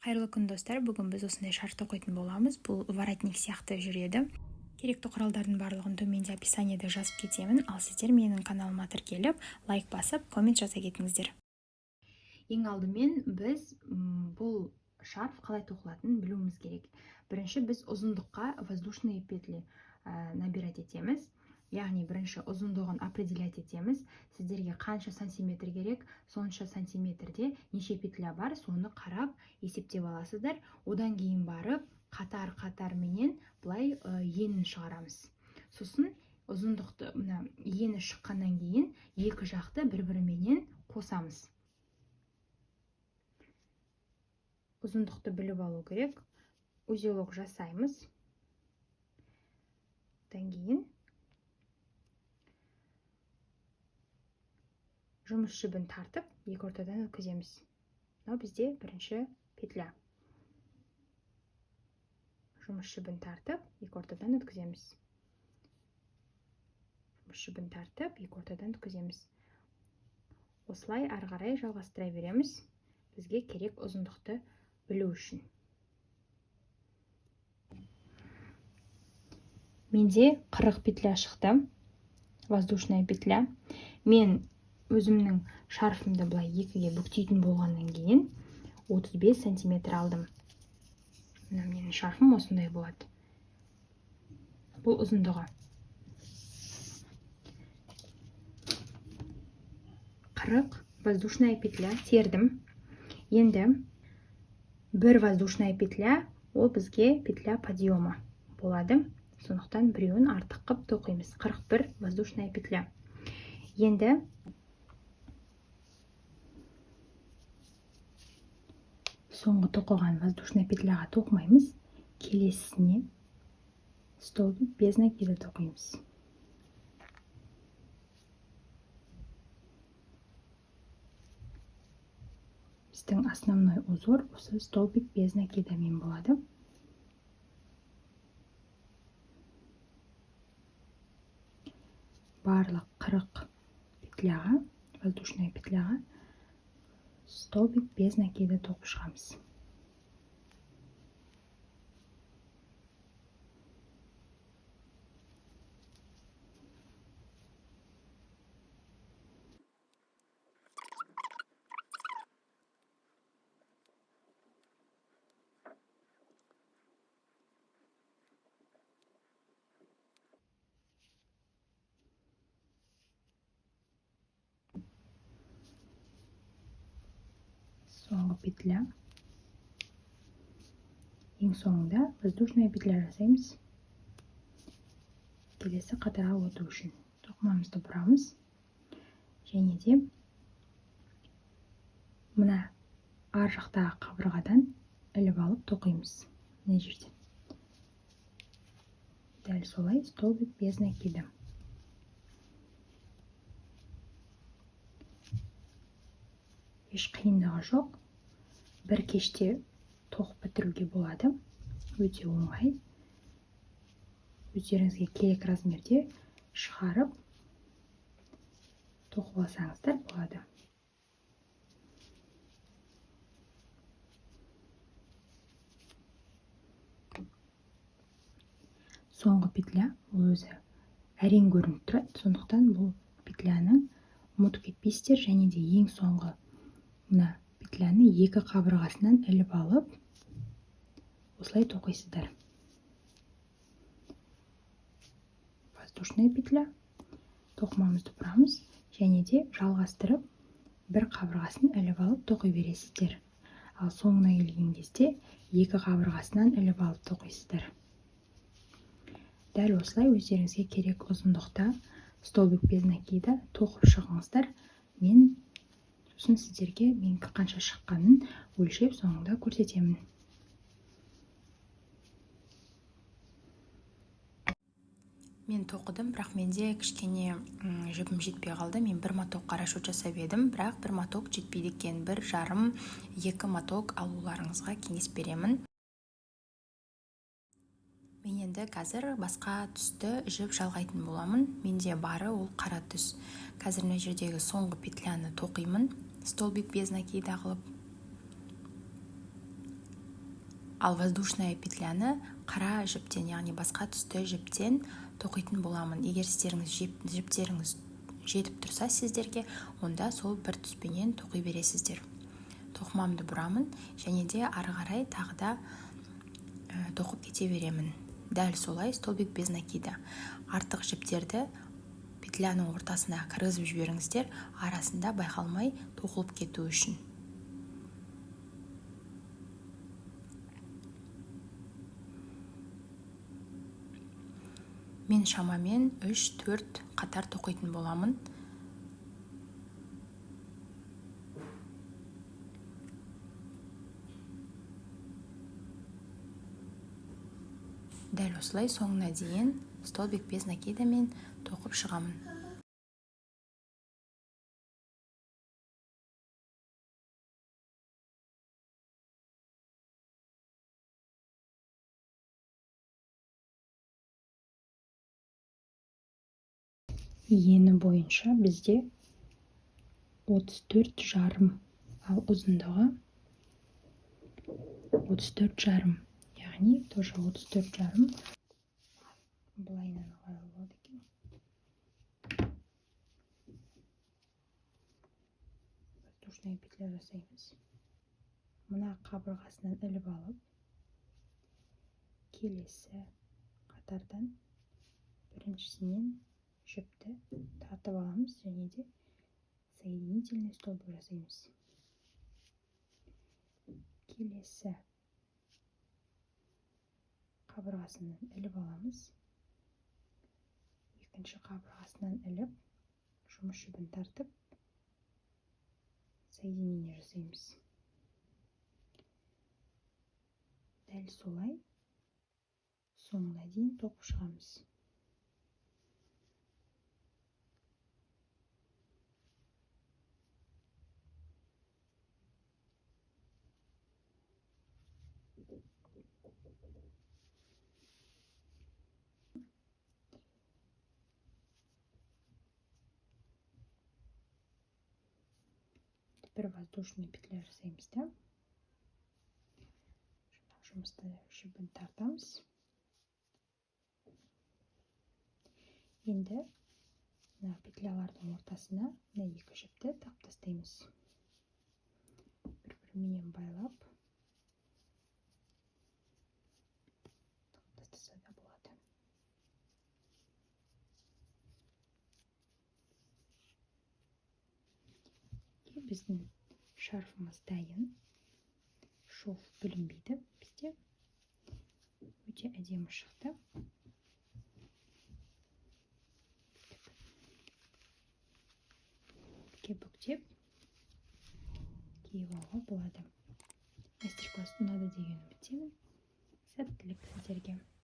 Қайырлы күн, достар! Бүгін біз осындай шарф тоқитын боламыз. Бұл воротник сияқты жүреді. Керекті құралдардың барлығын төменде описаниеде жазып кетемін. Ал сіздер менің каналыма тіркеліп, лайк басып, коммент жаза кетіңіздер. Ең алдымен біз бұл шарф қалай тоқылатынын білуіміз керек. Бірінші біз ұзындыққа воздушные петли набирать етеміз. Яғни бірінші ұзындығын определять етеміз. Сіздерге қанша сантиметр керек, сонша сантиметрде неше петля бар, соны қарап есептеп аласыздар. Одан кейін барып қатар қатарменен былай енін шығарамыз. Сосын ұзындықты, мына ені шыққаннан кейін, екі жақты бір біріменен қосамыз. Ұзындықты біліп алу керек. Узелок жасаймыз. Одан кейін жұмыс жібін тартып, екі ортадан өткіземіз. Мынау бізде бірінші петля. Жұмыс жібін тартып, екі ортадан өткіземіз. Жұмыс жібін тартып, екі ортадан өткіземіз. Осылай ары қарай жалғастыра береміз, бізге керек ұзындықты білу үшін. Менде 40 петля шықты, воздушная петля. Мен өзімнің шарфымды былай екіге бүктейтін болғаннан кейін 35 сантиметр алдым. Мына менің шарфым осындай болады. Бұл ұзындығы 40 воздушная петля тердім. Енді бір воздушная петля ол бізге петля подъема болады, сондықтан біреуін артық қып тоқимыз. 41 воздушная петля. Енді соңғы тоқыған воздушная петляға тоқымаймыз, келесісіне столбик без накида тоқимыз. Біздің основной узор осы столбик без накидамен болады. Барлық 40 петляға, воздушная петляға столбик без накида тоқып шығамыз. Соңғы петля, ең соңында воздушная петля жасаймыз. Келесі қатарға өту үшін тоқымамызды бұрамыз және де мына ар жақтағы қабырғадан іліп алып тоқимыз. Мына жерде дәл солай столбик без накида. Еш қиындығы жоқ, бір кеште тоқып бітіруге болады, өте оңай. Өздеріңізге керек размерде шығарып тоқып алсаңыздар болады. Соңғы петля ол өзі әрең көрініп тұрады, сондықтан бұл петляны ұмытып кетпейсіздер. Және де ең соңғы мына петляны екі қабырғасынан іліп алып осылай тоқисыздар. Воздушная петля, тоқымамызды бұрамыз және де жалғастырып бір қабырғасын іліп алып тоқи бересіздер. Ал соңына келген кезде екі қабырғасынан іліп алып тоқисыздар. Дәл осылай өздеріңізге керек ұзындықта столбик без накида тоқып шығыңыздар. Мен сосын сіздерге менікі қанша шыққанын өлшеп соңында көрсетемін. Мен тоқыдым, бірақ менде кішкене жібім жетпей қалды. Мен бір моток расчет жасап едім, бірақ бір моток жетпейді екен. 1,5, 2 моток алуларыңызға кеңес беремін. Мен енді қазір басқа түсті жіп жалғайтын боламын. Менде бары ол қара түс. Қазір мына жердегі соңғы петляны тоқимын, столбик без накида қылып. Ал воздушная петляны қара жіптен, яғни басқа түсті жіптен тоқитын боламын. Егер сіздеріңіз жіптеріңіз жетіп тұрса сіздерге, онда сол бір түспенен тоқи бересіздер. Тоқымамды бұрамын және де ары қарай тағы да тоқып кете беремін. Дәл солай столбик без накида. Артық жіптерді петляның ортасына кіргізіп жіберіңіздер, арасында байқалмай тоқылып кету үшін. Мен шамамен 3-4 қатар тоқитын боламын. Дәл осылай соңына дейін столбик без накидамен тоқып шығамын. Ені бойынша бізде 34,5, ал ұзындығы 34,5, яғни тоже 34,5. Былайынан ыңғайлы болады екен. Воздушная петля жасаймыз. Мына қабырғасынан іліп алып, келесі қатардан біріншісінен жіпті тартып аламыз және де соединительный столбик жасаймыз. Келесі қабырғасынан іліп аламыз. Екінші қабырғасынан іліп, жұмыс жібін тартып, соединение жасаймыз. Дәл солай соңына дейін тоқып шығамыз. Бір воздушный петля жасаймыз да. Жұмысты жібін тартамыз. Енді мына петлялардың ортасына мына екі жіпті тағып тастаймыз. Бір-біріменен байлап тағып тастаса да болады. Біздің шарфымыз дайын. Шов білінбейді бізде. Өте әдемі шықты. Бүйтіп бүктеп киіп алуға болады. Мастер-класс ұнады деген